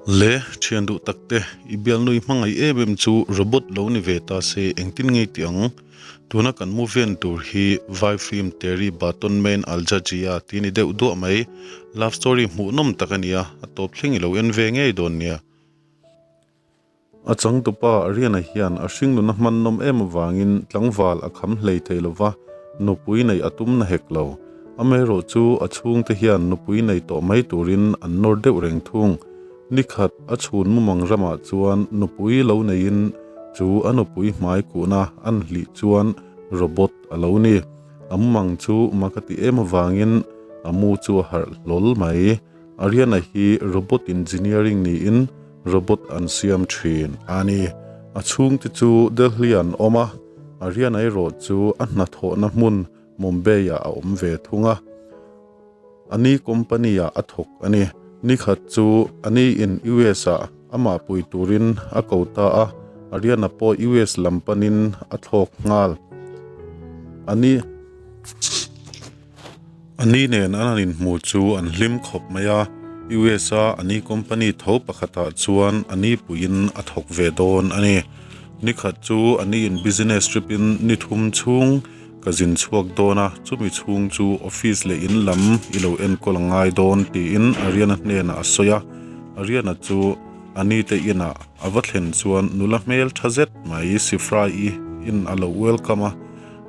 Le, thian duh tak te, i bialnui hmangaih em em chu robot lo ni ve ta se engtin ngei tih ang? Tuna kan mu ven tur hi vai film Teri Baaton Mein Aljha Jiya tih ni deuh duah mai. Love story hmuhnawm tak a nia, a tawp thleng i lo en ve ngei dawn nia. A changtupa Ariana hian a hringnun a hman nawm em avangin tlangval a kham hlei thei lo va, nupui neih a tum na hek lo. Amaherawhchu a chhungte hian nupui nei tawh mai turin an nawr deuh reng thung. Nikhat a chhun mumang ramah chuan nupui lo neiin chu a nupui hmai kuhna an hlih chuan robot a lo ni. A mumang chu mak a ti em avangin a mu chu a harh hlawl mai. Ariana hi robot engineering niin robot an siam thin a ni. A chhungte chu Delhi an awm a, Ariana erawh chu a hnathawhna hmun Mumbai-ah a awm ve thung a. Ani company-ah a thawk a ni. Nikhat chu ani in US-ah amah pui turin a ko ta a, Ariana pawh US lam panin a thlawk nghal. Ani. A ni nen an han inhmu chu an hlim khawp mai a, US a a ni company tho pakhatah chuan a ni puiin a thawk ve dawn a ni. Nikhat chu a ni in business trip in ni thum chhung ka zin chhuak dawn a, chumi chhung chu office leh in lam i lo enkawl a ngai dawn tiin Ariana hnenah a sawi a. Ariana chu a ni te inah a va thlen chuan nula hmel tha zet mai Sifra-i in a lo welcome a.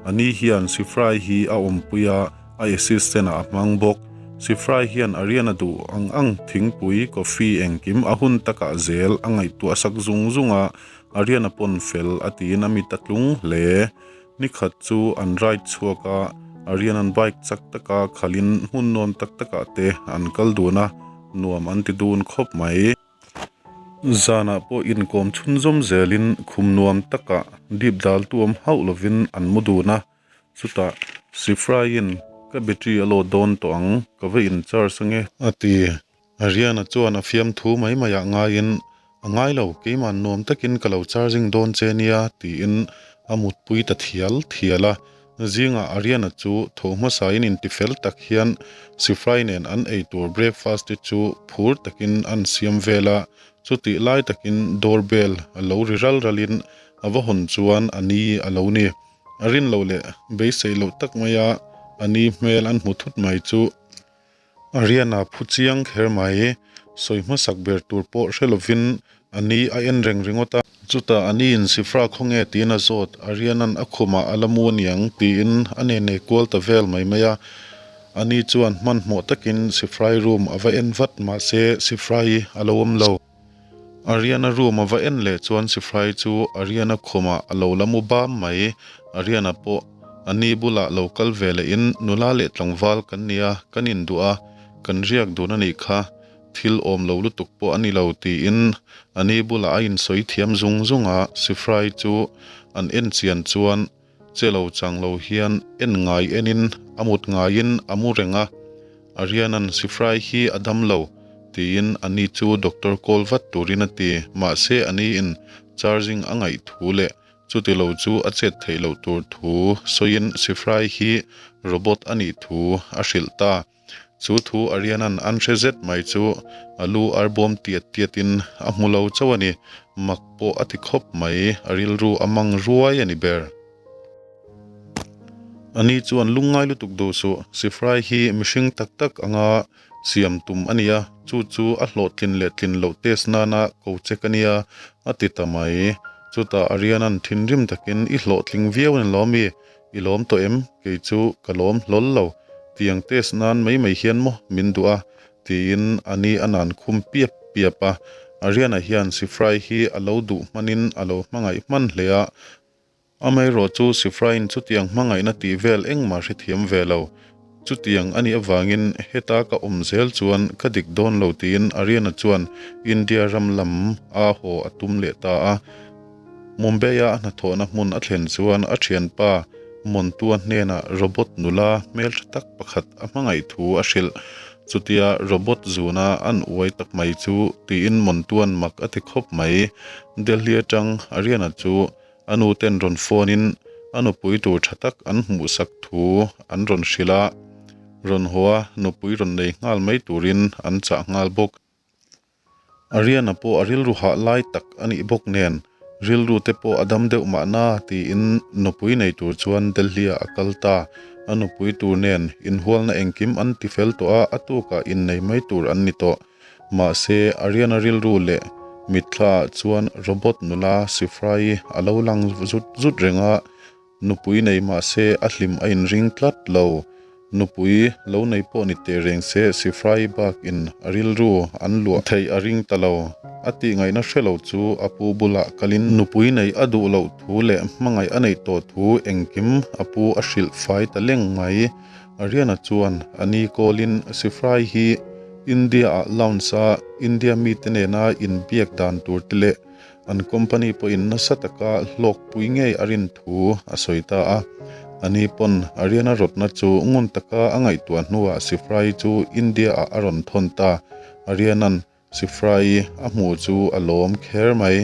A ni hian Sifrai hi a awmpui a, a assistant ah a hmang bawk. Sifrai hian a rian a duh ang ang thingpui, coffee engkim a hun takah zel a ngaihtuah sak zung zung a, a rian a pawn fel a tiin a mit a tlung hle. Nikhat chu an ride chhuak a, a rian an bike chak taka khalhin hmun nuam tak takah te an kal dun a, nuam an ti dun khawp mai. Zanah pawh inkawm chhunzawm zelin khum nuam takah dip dal tuam hauh lovin an mu dun a, chutah Sifraiin ka battery a load dawn tawh ang, ka va in charge ange a ti. Ariana chuan a fiamthu mai maiah ngaiin a ngai lo, keimah nuam takin ka lo charging dawn che nia tiin a mutpui ta thial thial a. Zingah Ariana chu tho hmasain intifel tak hian Sifrai nen an ei tur breakfast te chu phur takin an siam vel a, chutih lai takin door bell a lo ri ral ralin a va hawn chuan a ni a lo ni. A rin loh leh beisei loh tak maia a ni hmel an hmu thut mai chu Ariana phu chiang kher mai. Sawi hmasak ber tur pawh hre lovin a ni a en reng ringawt a. Chutah a niin Sifra khawnge tiin a zawt. Ariana'n a khumah a la mu aniang tiin a nene kual ta vel mai mai a. A ni chuan hmanhmawh takin Sifrai room a va en vat mahse Sifrai a lo awm lo. Ariana room a va en leh chuan Sifrai chu Ariana khumah a lo la mu bam mai. Ariana pawh a ni bulah lo kal ve lehin nula leh tlangval kan nia, kan induh a, kan riak dun a nih kha, thil awm lo lutuk pawh a ni lo tiin a ni bulah a insawi thiam zung zung a. Sifrai chu an en chian chuan che lo chang lo hian en ngai enin a mut ngaiin a mu reng a, Ariana'n Sifrai hi a dam lo tiin a ni chu doctor call vat turin a ti, mahse a niin charging a ngaih thu leh chuti lo chu a chet theih loh tur thu sawiin Sifrai hi robot a nih thu a hrilh ta. Chu thu Ariana'n an hre zet mai chu a lu arbawm tiat tiatin a hmu lo chauh a ni. Mak pawh a ti khawp mai, a rilru a mang ruai a ni ber. Ani chuan lungngai lutuk duh suh, Sifrai hi mihring tak tak anga siam tum a nia, chu chu a hlawhtlin leh tlin loh test nana ko check a nia, a ti ta mai. Chutah Ariana'n thinrim takin i hlawhtling viau a ni lo mi? I lawm tawh em? Kei chu ka lawm hlawl lo. Tiang test nan mai mai hian maw min duh a? tiin a ni a nan khum piap piap a. Ariana hian Sifrai hi a lo duh hmanin a lo hmangaih hman hle a. Amaherawh chu Sifraiin chutiang hmangaihna tih vel engmah hrethiam ve lo. Chutiang a nih avangin heta ka awm zel chuan ka dik dawn lo tiin Ariana chuan India ram lam a haw a tum leh ta a. Mumbai-a a hnathawhna hmun a thlen chuan a thianpa Montua hnenah robot nula hmeltha tak pakhat a hmangaih thu a hrilh. Chutia robot zuna an uai tak mai chu tiin Montua'n mak a ti khawp mai. Delhi atang Ariana chu A nu ten rawn phone in a nupui tur tha tak an hmuhsak thu an rawn hrilh a, rawn haw a nupui rawn nei nghal mai turin an chah nghal bawk. Ariana pawh a rilru hah lai tak a nih bawk nen, rilru te pawh a dam deuh mahna tiin nupui nei tur chuan Delhi-ah a kal ta. A nupui tur nen inhualna engkim an ti fel tawh a, a tukah innei mai tur an ni tawh. Mahse, Ariana rilru leh mitthlaah chuan robot nula Sifra-i a lo lang zut zut reng a, Nupui nei mah se a hlim a inring tlat lo. Nupui lo nei pawh ni teh reng se Sifrai bak in a rilru an luah theih a ring ta lo. A tih ngaihna hre lo chu a pu bulah kalin nupui nei a duh loh thu leh hmangaih a neih tawh thu engkim a pu a hrilh fai ta leng mai. Ariana chuan a ni kawlin Sifrai hi India ah lounge a India mite nena inbiak dan tur te leh An company pawhin nasa taka hlawkpui ngei a rin thu a sawi ta a. A ni pawn Ariana rawtna chu ngun taka a ngaihtuah hnuah Sifrai chu India-ah a rawn thawn ta. Ariana'n Sifrai a hmuh chu a lawm kher mai.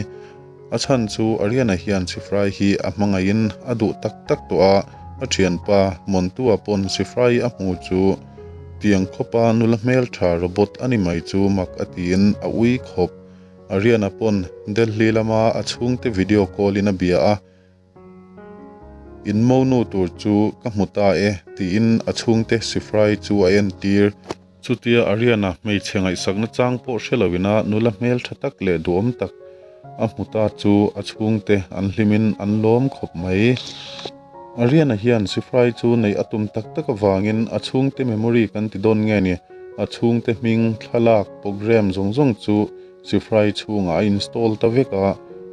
A chhan chu Ariana hian Sifrai hi a hmangaihin a duh tak tak tawh a, a thianpa Montua pawn Sifrai a hmuh chu tiang khawpa nula hmeltha robot a ni mai chu mak a tiin a ui khawp. Ariana pawn Delhi lama a chhungte video call in a bia a, In monu tur chu ka hmu ta e tiin a chhungte Sifrai chu a entir. Chutia Ariana hmeichhe ngaihsakna chang pawh hre loin a nula hmel tha tak leh duhawm tak a hmu ta chu a chhungte an hlimin an lawm khawp mai. Ariana hian Sifrai chu neih a tum tak tak avangin a chhungte memory kan ti dawn nge ni? A chhungte hming, thlalak, program zawng zawng chu Sifrai chhungah a install ta vek a,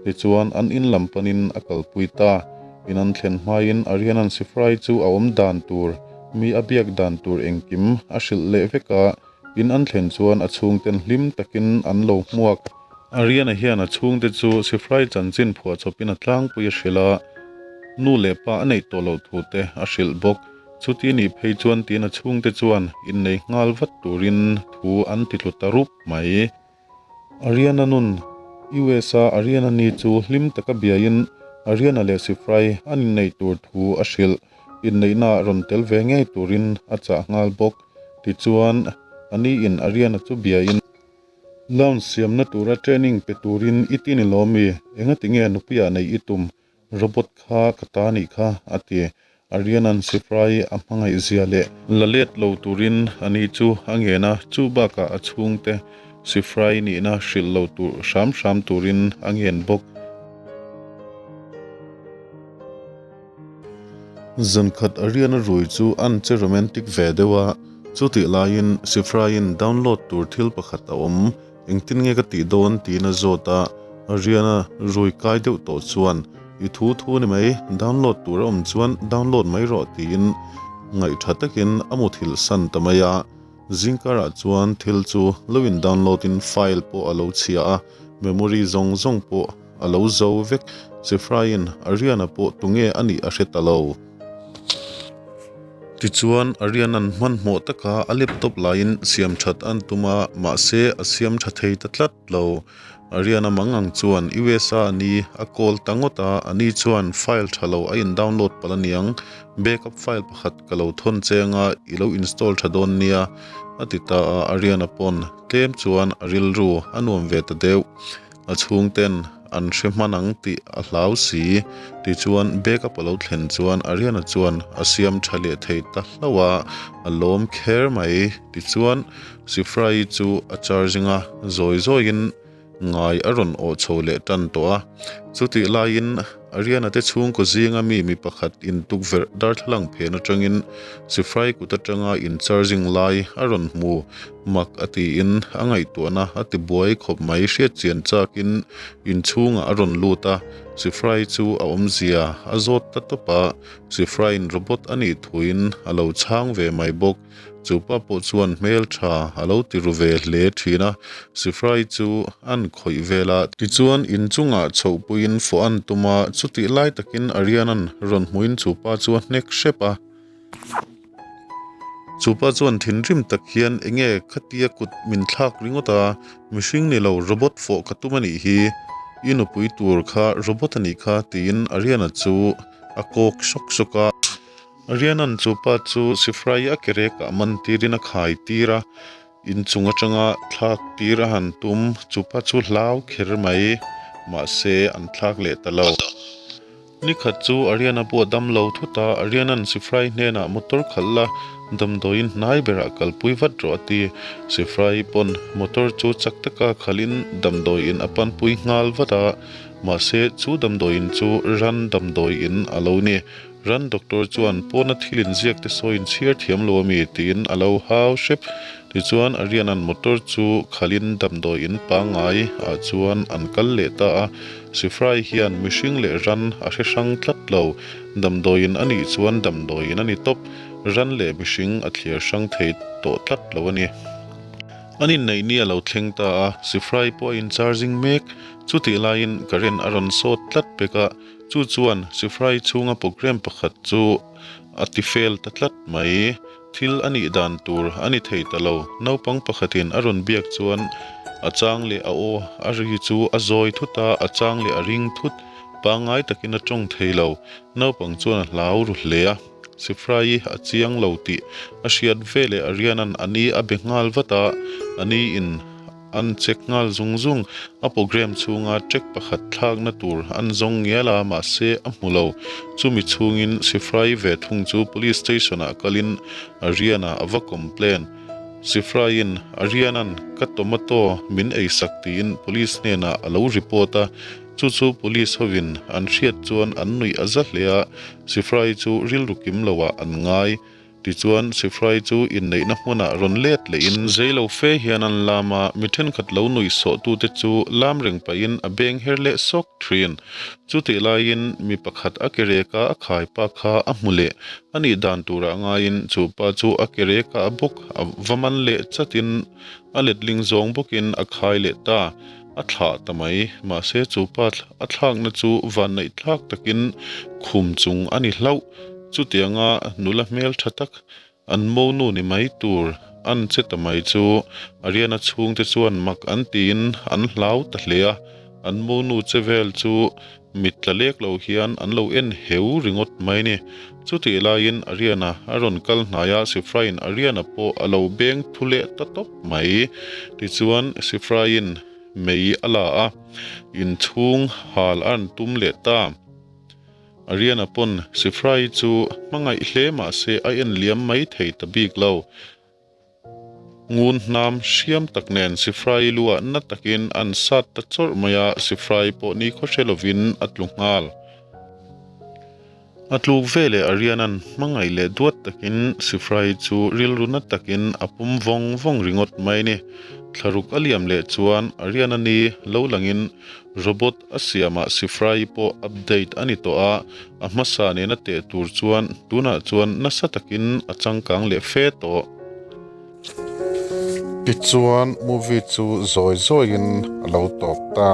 tichuan an in lam panin a kalpui ta. In an thlen hmain Ariana'n Sifrai chu a awm dan tur, mi a biak dan tur engkim a hrilh leh vek a, in an thlen chuan a chhungten hlim takin an lo hmuak. Ariana hian a chhungte chu Sifrai chanchin phuahchawpin a tlangpui a hrilh a, nu leh pa a neih tawh loh thu te a hrilh bawk. Chuti nih phei chuan tiin a chhungte chuan innei nghal vat turin thu an ti tlu ta rup mai. Ariana nun, US a Ariana ni chu hlim taka biaiin Ariana leh Sifrai an inneih tur thu a hrilh. Inneihna ah rawn tel ve ngei turin a chah nghal bawk. Tichuan, a ni in Ariana chu biaiin. Lounge siamna tura training pe turin i ti ni lo mi? Engati nge nupuiah neih i tum? Robot kha ka ta nih kha, a ti. Ariana'n Sifrai a hmangaih zia leh la let lo turin a ni chu a ngen a, chu bakah a chhungte Sifrai nihna hrilh lo tur hram hram turin a ngen bawk. Zankhat Ariana rui chu an che romantic ve deuh a, chutih laiin Sifraiin download tur thil pakhat a awm, engtin nge ka tih dawn tiin a zawt a, Ariana rui kai deuh tawh chuan i thu thu ni mai, download tur a awm chuan download mai rawh tiin ngaihtha takin a muthilh san ta mai a. Zingkarah chuan thil chu lo in download in file pawh a lo chhia a, memory zawng zawng pawh a lo zo vek. Sifraiin Ariana pawh tunge a nih a hre ta lo. Tichuan Ariana'n hmanhmawh taka a laptop laiin siam that an tum a, mahse a siam tha thei ta tlat lo. Ariana mangang chuan USA a ni a call ta ngawt a, a ni chuan file tha lo a in download palh aniang, backup file pakhat ka lo thawn cheng a, i lo install tha dawn nia a ti ta a, Ariana pawn tlem chuan a rilru a nuam ve ta deuh. A chhungten an hre hman ang tih a hlau si, tichuan backup a lo thlen chuan Ariana chuan a siam tha leh thei ta hlauh a, a lawm kher mai, tichuan Sifra-i chu a charging a, zawi zawiin ngai a rawn awh chho leh tan tawh a. Chutih laiin Ariana te chhungkaw zinga mi mi pakhat in tukverh darthlalang phen atangin Sifra-i kut atanga in charging lai a rawn hmu mak a tiin a ngaihtuahna a ti buai khawp mai hriatchian chakin inchhungah a rawn lut a, Sifra-i chu a awmzia a zawt ta tawp a, Sifra-in robot a nih thuin a lo chhang ve mai bawk. Chu pa pawh chuan hmel tha a lo ti ru ve hle thin a, Sifrai chu an khawih vel a. Tichuan inchungah chhohpuiin fawh an tum a, chutih lai takin Ariana'n rawn hmuin chu pa chu a hnek hrep a. Chu pa chuan thinrim tak hian enge khatia kut min thlak ringawt a, mihring ni lo robot fawh ka tum a nih hi, i nupui tur kha robot a nih kha tiin Ariana chu a kawk sawk sawk a. Rianan chu pa chu Sifrai a ke rekah man tirin a khai tir a. Inchung atanga thlak tir a han tum chupa chu hlau kher mai, mahse an thlak leh ta lo. Nikhat chu Ariana pawh a dam lo thut a, Ariana'n Sifrai hnenah motor khalh la, damdawiin hnai berah kalpui vat rawh a ti. Sifrai pawn motor chu chak taka khalhin damdawiin a panpui nghal vat a, mahse chu damdawiin chu ran damdawiin a lo ni. Ran doctor chuan pawna thil inziak te sawi inchhiar thiam lo ami? tiin a lo hau hrep. Tichuan Ariana'n motor chu khalhin damdawi in pangngai ah chuan an kal leh ta a. Sifrai hian mihring leh ran a hre hrang tlat lo. Damdawi in a nih chuan damdawi in a ni tawp. Ran leh mihring a thliar hrang thei tawh tlat lo a ni. An inneih ni a lo thleng ta a, Sifrai pawh a in charging mek. Chutih laiin current a rawn sawt tlat pek a. Chu chuan Sifrai chhunga program pakhat chu a ti fail ta tlat mai. Thil a nih dan tur a ni thei ta lo. Naupang pakhatin a rawn biak chuan a chang leh a aw a ri chu a zawi thut a, a chang leh a ring thut. Pangngai takin a tawng thei lo. Naupang chuan a hlau ru hle a. Sifrai a chiang lo tih a hriat veleh Ariana'n a ni a be nghal vat a, a ni in An check nghal zung zung. A program chhunga track pakhat thlakna tur an zawng ngial a, mahse a hmu lo. Chumi chhungin Sifrai ve thung chu Police Station ah kalin Ariana a va complain. Sifraiin Ariana'n ka tomato min eisak tiin Police hnenah a lo report a, chu chu Police hovin an hriat chuan an nuih a za hle a, Sifrai chu rilru kim loah an ngai. Tichuan, Sifrai chu inneihna hmunah rawn let lehin zeilo fe hian an lam a, mi thenkhat lo nuih sawhtute chu lam reng pahin a beng her leh sawk thin. Chutih laiin mi pakhat a ke reka a khai pa kha a hmu leh a nih dan turah ngaiin chu pa chu a ke reka a bawk a va man leh chatin a letling zawng bawkin a khai leh ta. A thlah ta mai. Mahse chu pa a thlakna chu vanneih thlak takin khum chung a ni hlauh. Chutianga nula hmel tha tak an monu ni mai tur an che ta mai chu Ariana chhungte chuan mak an tiin an hlau ta hle a, an monu che vel chu mit tla lek lo hian an lo en heu ringawt mai ni. Chutih laiin Ariana a rawn kal hnai a, Sifraiin Ariana pawh a lo beng thu leh ta tawp mai. Tichuan Sifraiin mei a la a, inchhung hal a rawn tum leh ta. Ariana pawn Sifrai chu hmangaih hle mah se a en liam mai thei ta bik lo. Ngun hnam hriam tak nen Sifrai luah na takin an sat ta chawrh mai a, Sifrai pawh ni khaw hre lovin a tlu nghal. A tluk veleh Ariana'n hmangaih leh duat takin Sifrai chu rilru na takin a pum vawng vawng ringawt mai ni. Thlaruk a liam leh chuan Ariana ni lo langin Robot a siamah Sifrai pawh update a ni tawh a, a hmasa nena teh tur chuan tunah chuan nasa takin a changkang leh fe tawh. Tichuan movie chu zawi zawiin a lo tawp ta.